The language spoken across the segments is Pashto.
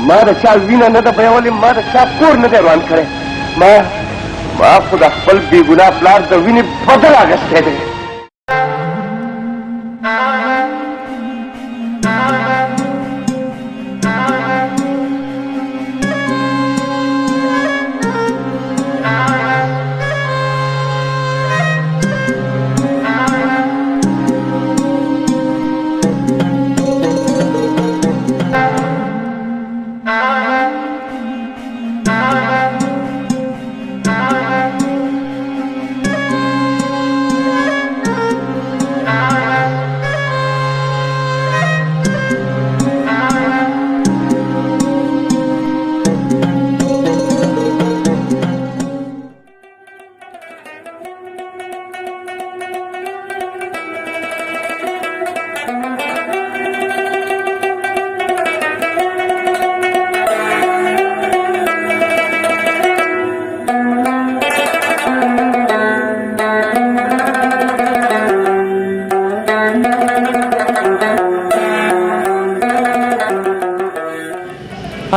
ما د چا وینه نه ده بیولې، ما د چا کور نه دی روان کړی. ما ما خو د خپل بېګناه پلار د وینې بدل اخیستی دی.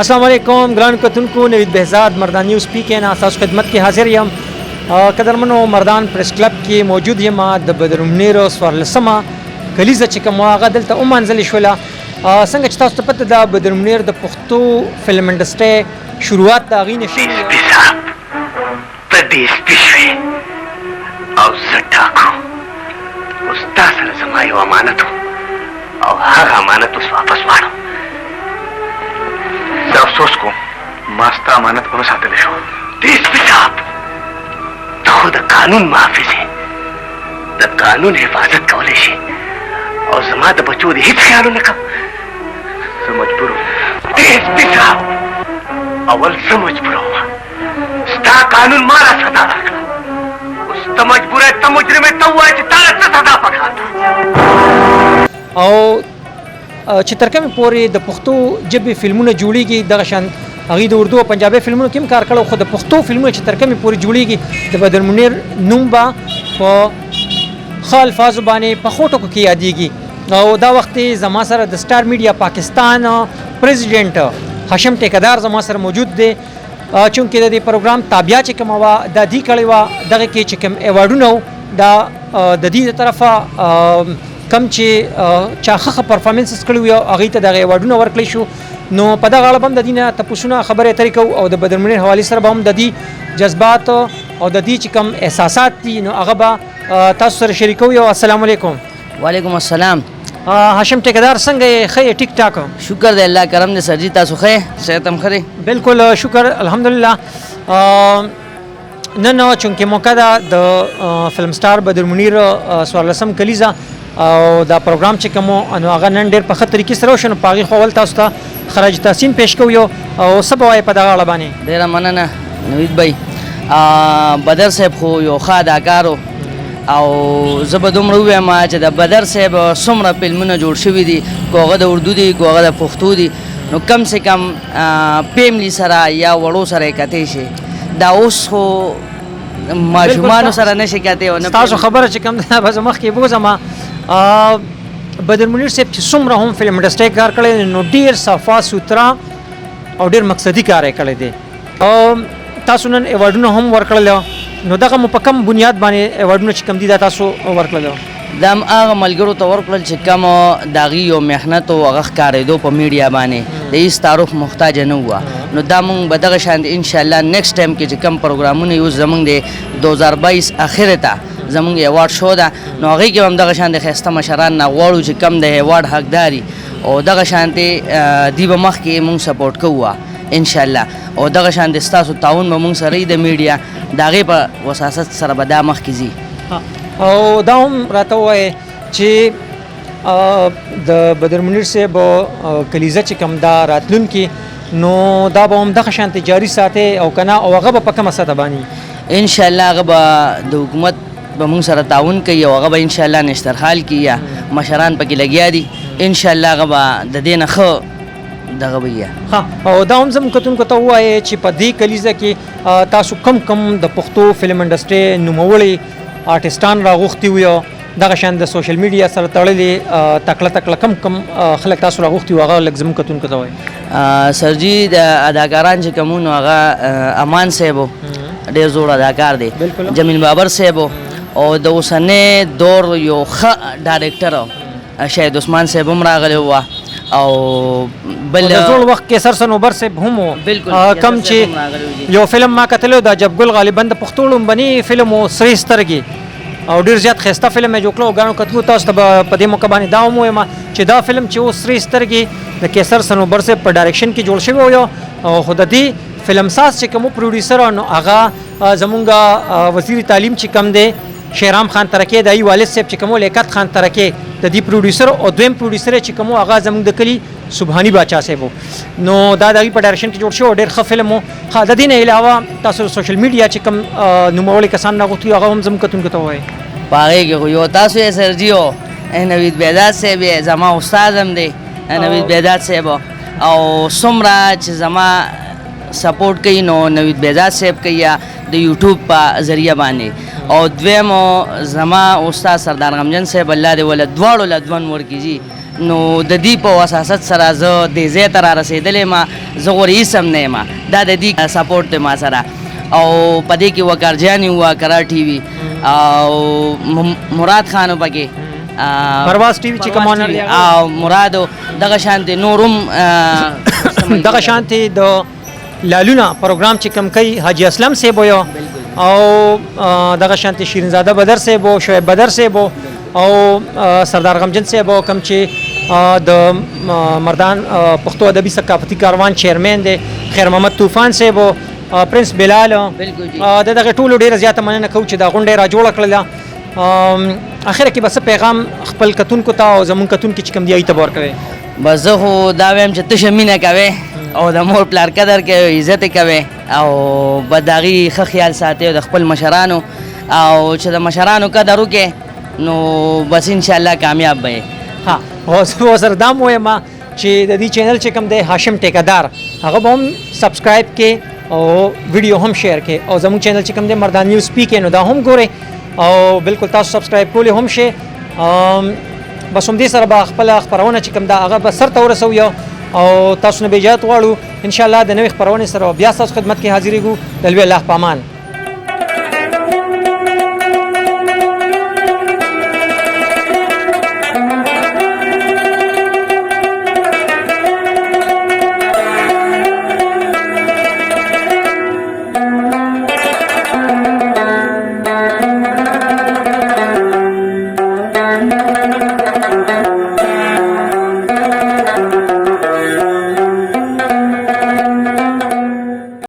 السلام علیکم ګران کتونکو، نوید بهزاد مردان نیوز پی کې نه تاسو خدمت کې حاضر یم. قدرمنو، مردان پریس کلب کې موجود یم. د بدرمنیر 14مه کلیزه چې کوم هغه دلته ومنځل شوله. څنګه چې تاسو ته پته ده، بدرمنیر د پښتو فلم انډسټري شروعات د هغې نه شوې. سپي صاحب، ته ډېر سپي شوې او زه ټاکو. اوس تا سره زما یو امانت و او هغه امانت اوس واپس غواړم. زه افسوس کوم، ما ستا امانت ونه ساتلی شو. ډېر سپي صاحب، ته خو د قانون محافظ یې، د قانون حفاظت کولی شي او زما د بچو دې هېڅ خیال ونه کړم. زه مجبور وم. ډېر سپي صاحب، اول زه مجبور وم، ستا قانون ما را سزا راکړه. اوس ته مجبور یې، ته مجرم یې، ته ووایه چې تا له څه سزا پکار ده. او چې تر کومې پورې د پښتو ژبې فلمونه جوړیږي، دغه شان هغوی د اردو او پنجابي فلمونو کې هم کار کړی، خو د پښتو فلمونه چې تر کومې پورې جوړیږي، د بدر منیر نوم به په ښه الفاظو باندې په ښو ټکو کې یادیږي. او دا وخت زما سره د سټار میډیا پاکستان پریزیډنټ هاشم ټیکدار زما سره موجود دی، چونکې د دې پروګرام تابیا چې کومه وه دا دی کړې وه. دغه کې چې کوم ایوارډونه دا د دې طرفه کم چې چا ښه ښه پرفارمنسز کړي وي، هغوی ته دغه ایوارډونه ورکړی شو. نو په دغه اړه به هم د دې نه تپوسونه خبرې اترې کوو او د بدر منیر حوالې سره به هم د دې جذبات او د دې چې کوم احساسات دي نو هغه به تاسو سره شریکوو. یو السلام علیکم. وعلیکم السلام. هاشم ټیکدار، څنګه یې؟ ښه یې؟ ټیک ټاک؟ شکر دی، الله کرم دی. سر جی، تاسو ښه یې؟ صحت هم ښه دی؟ بالکل، شکر، الحمدلله. نن چونکې موقع ده د فلم سټار بدر منیر 14 کلیزه او دا پروګرام چې کوم نو هغه نن ډېر په ښه طریقې سره وشو، نو په هغې خو اول تاسو ته خراج تحسین پیش کوو. یو او څه به وایې په دغه اړه باندې؟ ډېره مننه نوید بھائی. بدر صاحب خو یو ښه اداکار و او زه به دومره ووایم چې د بدر صاحب څومره فلمونه جوړ شوي دي، که هغه د اردو دي که هغه د پښتو دي، نو کم سه کم فیملی سره یا وړو سره یې کتی شي. دا اوس خو ماشومانو سره نشي کتی او نه. ستاسو خبره چې کوم ده به زه مخکې بوځم. بدر منیر صاحب چې څومره هم فلم انډسټري کار کړی نو ډېر صفا سوتره او ډېر مقصدي کار یې کړی دی. او تاسو نن ایوارډونه هم ورکړل، نو دغه مو په کوم بنیاد باندې ایوارډونه چې کوم دي دا تاسو ورکړل؟ دا هم هغه ملګرو ته ورکړل چې کوم د هغوی یو محنت او هغه ښکارېدو په میډیا باندې، د هېڅ تعارف محتاج نه وه. نو دا مونږ به دغه شان انشاءالله نیکسټ ټایم کې چې کوم پروګرامونه یو زمونږ د 2022 اخر ته زمونږ ایوارډ شو ده، نو هغې کې هم دغه شان د ښایسته مشران نه غواړو چې کوم د ایوارډ حقداري او دغه شان دی به مخکې مونږ سپورټ کوو انشاءالله. او دغه شان د ستاسو تعاون به مونږ سره د میډیا د هغې په وساست سره به دا مخکې ځي. او دا هم راته ووایې چې د بدر منیر صاحب کلیزه چې کوم دا راتلونکي، نو دا به هم دغه شان جاري ساتي او که نه، او هغه به په کومه سطح باندې؟ انشاءالله هغه به د حکومت به مونږ سره تعاون کوي او هغه به انشاءالله نشترخال کې یا مشران پکې لګیا دي، انشاءالله هغه به د دې نه ښه دغه به یې. ښه، او دا هم زموږ کتونکو ته ووایې چې په دې کلیزه کې تاسو کم کم د پښتو فلم انډسټري نوموړي آرټسټان راغوښتي وي، دغه شان د سوشل میډیا سره تړلې تکړه تکړه کم کم خلک تاسو راغوښتي وو، هغه لږ زموږ کتونکو ته وایي. سرجی د اداکاران چې کوم نو هغه امان صاحب ډېر زوړ اداکار دی، جمیل بابر صاحب، او د اوسنۍ دور یو ښه ډایرکټر شاهد عثمان صاحب هم راغلی و، او بل د زوړ وخت کې سر صنوبر صاحب هم و. بالکل. کم چې یو فلم ما کتلو د جبګل غالبا د پښتو لومبني فلم و سرې سترګې، او ډیر زیات ښایسته فلم یې جوړ کړو. ګانو کتلو تاسو ته په دې موقع باندې دا هم ووایم چې دا فلم چې اوس سرې سترګې د کیسر صنوبر صاحب په ډایرکشن کې جوړ شوی و، او خو د دې فلم ساز چې کوم پروډیوسر نو هغه زمونږ وزیر تعلیم چې کوم دی شیرام خان ترکه، د ای والد صاحب چې کوم لیاقت خان ترکه د دې پروډیوسر، او دویم پروډیوسر چې کوم هغه زمونږ د کلی سبحاني باچا صاحب. نو دا د هغې په ډایرکشن کې جوړ شوی، ډېر ښه فلم و. ښه، د دې نه علاوه تاسو سوشل میډیا چې کوم نوموړي کسان راغوښتي هغه هم زموږ کتونکو ته ووایئ. په هغې کې خو یو تاسو یې سرجي او نوید بیداد صاحب یې زما استاد هم دی نوید بیداد صاحب، او څومره چې زما سپورټ کوي نو نوید بیداد صاحب کوي د یوټیوب په ذریعه باندې. او دویم زما استاد سردار غمجن صاحب، الله دې وله دواړو له ژوند ورکړي جي. نو د دې په وساست سره زه دې ځای ته را رسېدلی یم، زه غورې هېڅ هم نه یم، دا د دې سپورټ دی ما سره. او په دې کې وقار جان وه کرار ټي وي، او مراد خان پکې، پرواز ټي وي چې کوم او مراد، دغه شانتې نور هم دغه شانتې د لالونه پروګرام چې کوم کوي حاجي اسلم صاحب یو، او دغه شانتې شیرینزاده بدر صاحب او شعیب بدر صاحب او سردار غمجن صاحب کوم چې د مردان پښتو ادبي ثقافتي کاروان چیرمن دی، خیر محمد طوفان صاحب، پرنس بلال، د دغه ټولو ډیره زیاته مننه کوو چې دا غونډه را جوړه کړله. اخر کې بس پیغام خپل کتونکو ته او زمونږ کتونکو چې کوم دی ته ورکوي؟ بس زه خو دا وایم چې تشه مینه کوې او د مور پلار قدر کوې، عزت کوې، او به د هغې ښه خیال ساتې او د خپل مشرانو، او چې د مشرانو قدر وکړې نو بس انشاءالله کامیاب به یې. ها، او زه سره دا هم وایم چې د دې چینل چې کوم دی هاشم ټیکهدار هغه به هم سبسکرایب کړئ او ویډیو هم شیر کړئ، او زموږ چینل چې کوم دی مردان نیوز پی کې نو دا هم ګورئ او بالکل تاسو سبسکرایب کولی هم شئ. بس همدې سره به خپله خپرونه چې کوم ده هغه به سرته ورسوو یو، او تاسو نه به اجازت غواړو. انشاءالله د نوې خپرونې سره بیا ستاسو خدمت کې حاضرېږو. د لوی الله په امان.